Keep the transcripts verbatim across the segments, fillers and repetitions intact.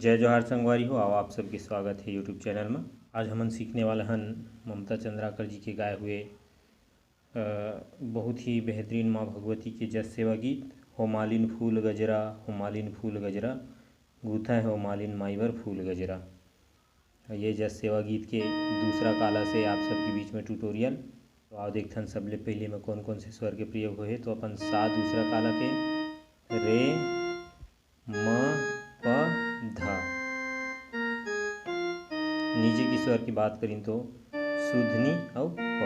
जय जोहार संगवारी हो, आओ आप सबके स्वागत है YouTube चैनल में। आज हमन सीखने वाला हन ममता चंद्राकर जी के गाए हुए, अ, बहुत ही बेहतरीन माँ भगवती के जस सेवा गीत, हो मालिन फूल गजरा, हो मालिन फूल गजरा, गूंथा है हो मालिन माई बर फूल गजरा। ये जस सेवा गीत के दूसरा काला से आप सबके बीच में ट्यूटोरियल। तो आओ देखथन सबले पहले में कौन कौन से स्वर के प्रयोग होए। तो अपन सा दूसरा काला के, रे, म, प, ध। नीचे के स्वर की बात करिन तो सुधनी अउ प।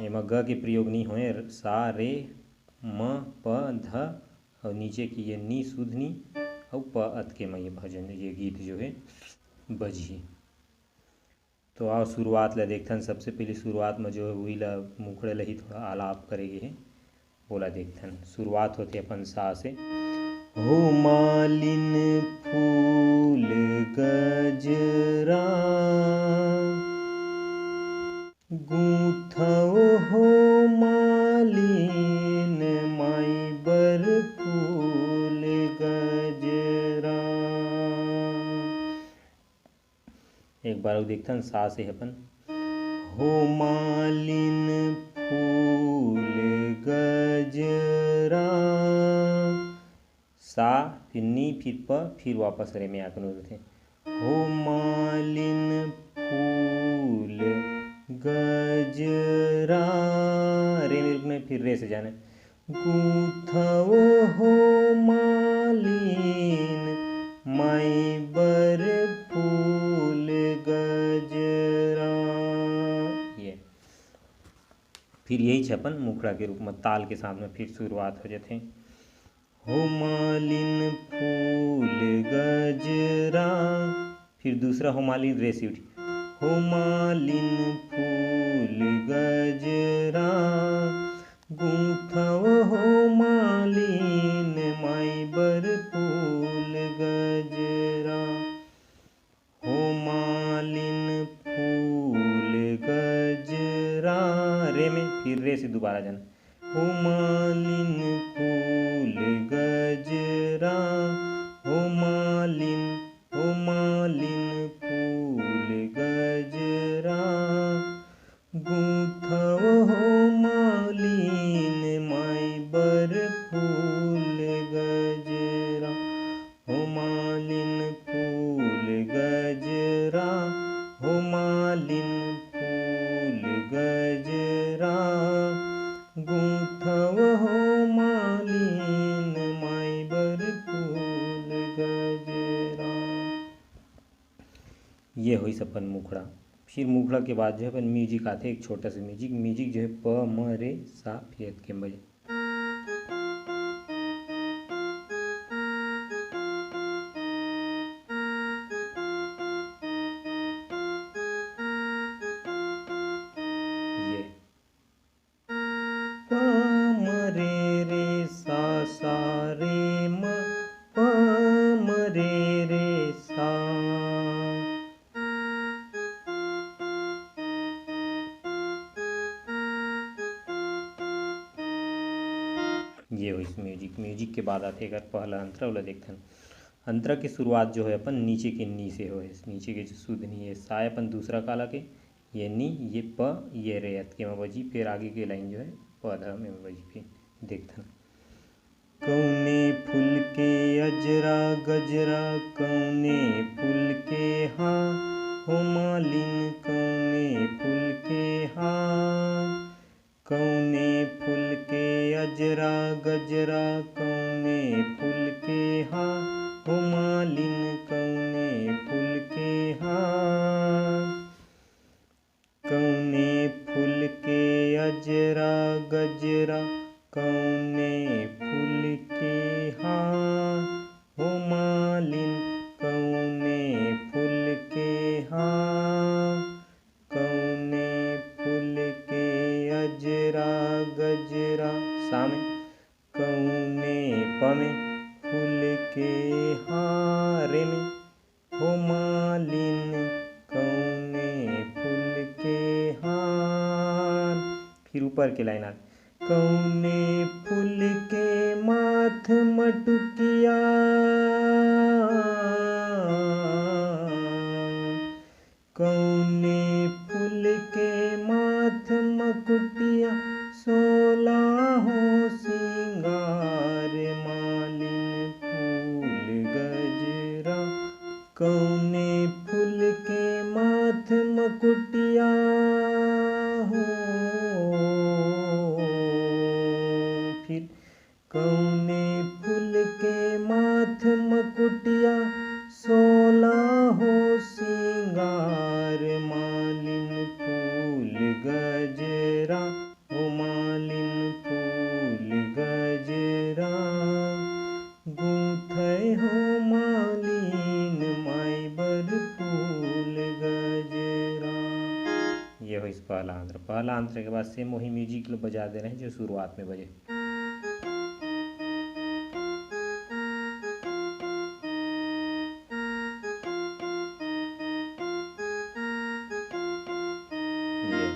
एमा ग के प्रयोग नहीं होए। सा, रे, म, प, ध अउ नीचे की ये नी सुधनी अउ प अतके म ये भजन, ये गीत जो है बजही। तो आओ शुरुआत ला देखथन। सबसे पहले शुरुआत में जो है वही ला मुखड़ा ला ही थोड़ा आलाप करे गे हे, ओला देखथन। शुरुआत होथे अपन सा से। हो मालिन फूल गजरा, गूंथव हो मालिन माई बर फूल गजरा। एक बार अउ देखथन सा से अपन। हो मालिन फूल गजरा, सा, फिर नी, फिर प, फिर वापस रे में आके नोर देथे। हो मालिन फूल गजरा, रे में रुकना है, फिर रे से जाना है। गूंथव हो मालिन माई बर फूल गजरा। ये फिर यही छे अपन मुखड़ा के रूप में ताल के साथ में फिर शुरुआत हो जाथे। हो मालिन फूल गजरा, फिर दूसरा हो मालिन रे से उठी। हो मालिन फूल गजरा, गूंथव हो मालिन माई बर फूल गजरा। हो मालिन फूल गजरा, रे में फिर रे से दोबारा जाना। हो मालिन फूल गजरा, हो मालिन, हो मालिन फूल गजरा, गूंथव हो मालिन माई बर फूल गजरा। हो मालिन फूल गजरा, हो मालिन फूल गजरा, गूंथव हो मालिन माई बर फूल गजरा। ये होइस अपन मुखड़ा। फिर मुखड़ा के बाद जो है अपन म्यूजिक आथे, एक छोटा सा म्यूजिक। म्यूजिक जो है प, म, रे, सा, फिर अतके में बजे। ये प म रे रे सा सा रे म, प म रे रे सा। ये होइस म्यूजिक। म्यूजिक के बाद आथे एकर पहला अंतरा, ओला देखथन। अंतरा के शुरुआत जो है अपन नीचे के नी से होए, नीचे के जो सुधनी है, सा अपन दूसरा काला के, ये नी, ये प, ये रे अतके में बजी, फिर आगे के लाइन जो है पौधा में बजी। फिर देखथन। कौने फूल के अजरा गजरा, कौने फूल के हा, हो मालिन कौने फूल के हा। कौने फूल के अजरा गजरा, कौने फूल के हा, हो मालिन कौने फूल के हा। कौने फूल के अजरा गजरा, कौने फूल के हा, हो मालिन कौने फूल के हा। कौने फूल के अजरा गजरा, सा में, कौने प में फूल के हार में, हो मालिन कौने फूल के हार। फिर ऊपर के लाइन आ, कौने फूल के माथ मटुकिया, कौने फूल के माथ मकुटिया हो, फिर कौने फूल के माथ मकुटिया, सोला हो सिंगार मालिन फूल गजरा, ओ मालिन फूल गजरा, गूंथै हो मालिन माई बर फूल गजरा। ये होइस पहला अंतरा। पहला अंतरा के बाद same वही music ला बजा दे रहे हैं जो शुरुआत में बजे। ये।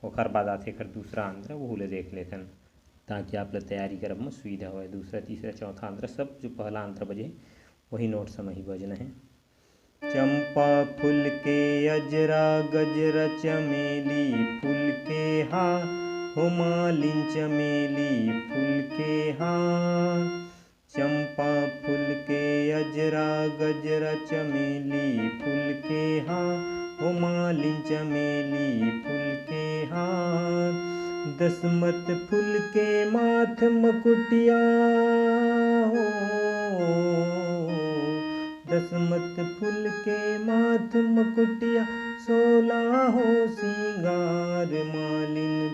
ओखर बाद आथे एखर दूसरा अंतरा, वहू ला देख लेथन, ताकि आप ला तैयारी करब म सुविधा होय। दूसरा, तीसरा, चौथा अंतरा, सब जो पहला अंतरा बजे, वही note सम ही बजना हे। चंपा फूल के अजरा, गजरा चमेली फूल के हार, हो मालिन चमेली फूल के हार। चंपा फूल के अजरा, गजरा चमेली फूल के हार, हो मालिन चमेली फूल के हार। दसमत फूल के माथ मकुटिया हो, दसमत फूल के माथ मकुटिया, सोला हो सिंगार मालिन